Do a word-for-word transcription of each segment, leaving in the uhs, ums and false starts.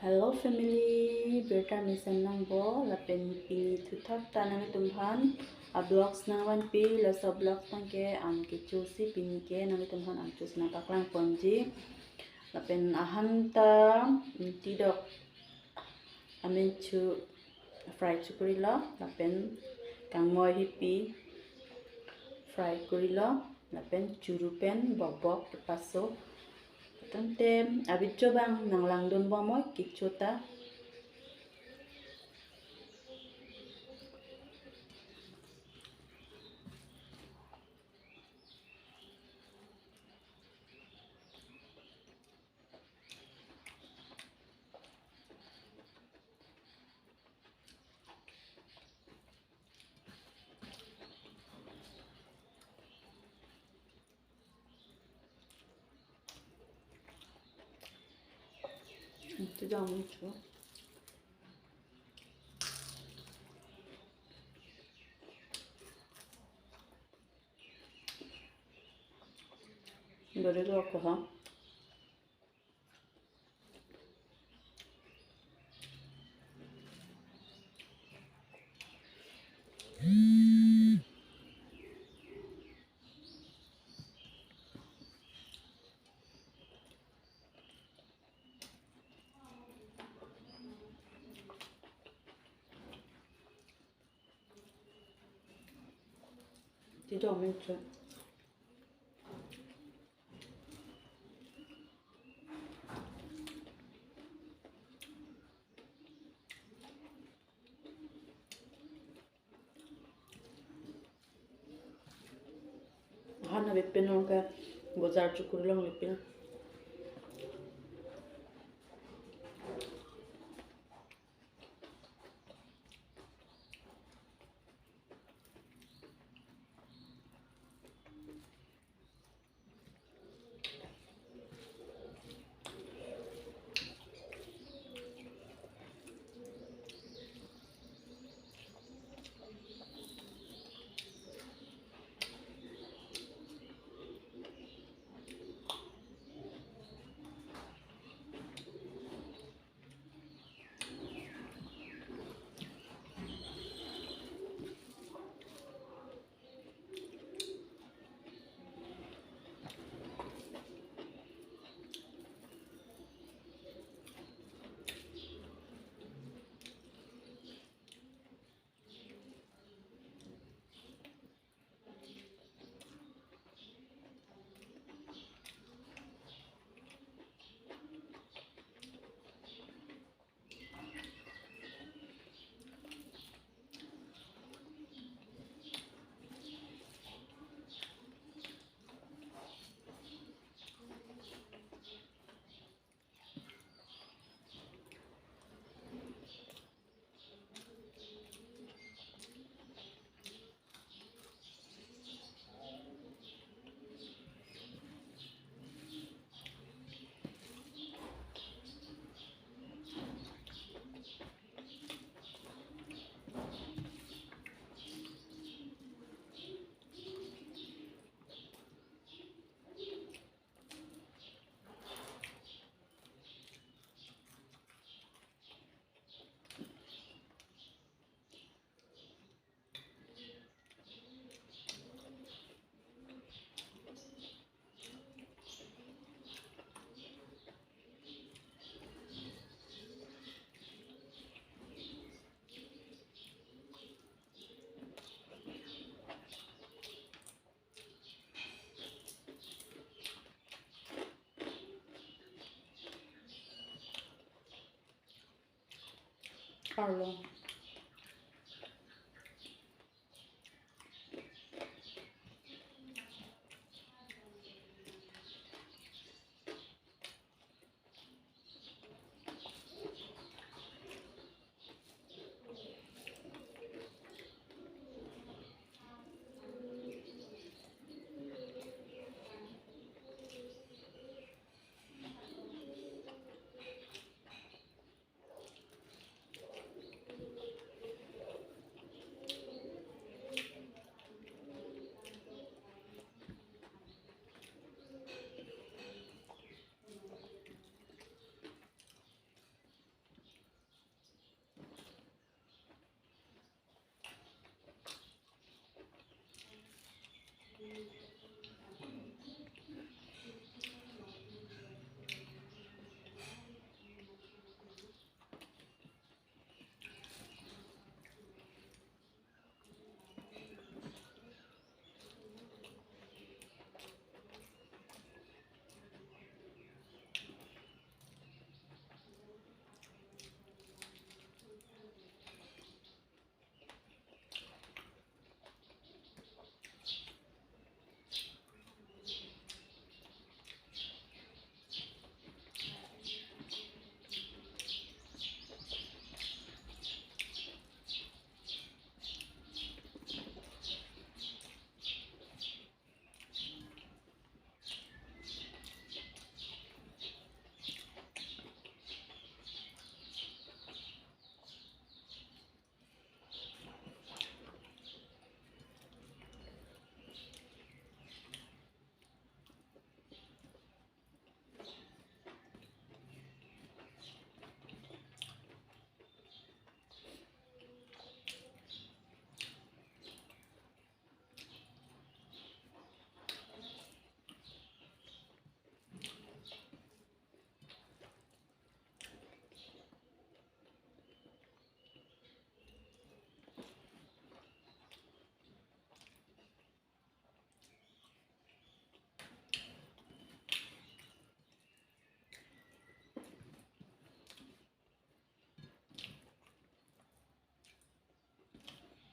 Hello family, birta mesen nangpo, lapen pini thuthak ta nanglitum aphan a vlogs nangvanpi. Laso vlogs tangte an kecho si pini ke nanglitum aphan an chosi nangpaklang ponji. Lapen ahan ta, mm, tidok amen chu fry chokorilo, lapen kangmoi hipi fry korilo, lapen churu pen bokbok kepaso. Tangte a-video abang nanglangdun bomoi kecho ta. Ito dong ito. Beri lo ko ha. Ti dong men che. Han na bepin long ke bojar chokori longle pin. Arlo.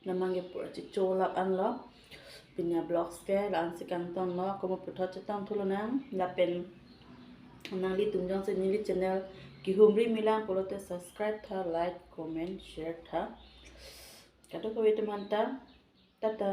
Nangmangke pura chicholap anlo. Pini avlogs ke la-an si kangtonlo, komo puthot chetong thulonang, lapen nanglitum jongsi neli channel kehumri milang pulote subscribe tha, like, comment, share tha. Kadokave atum anta, tata.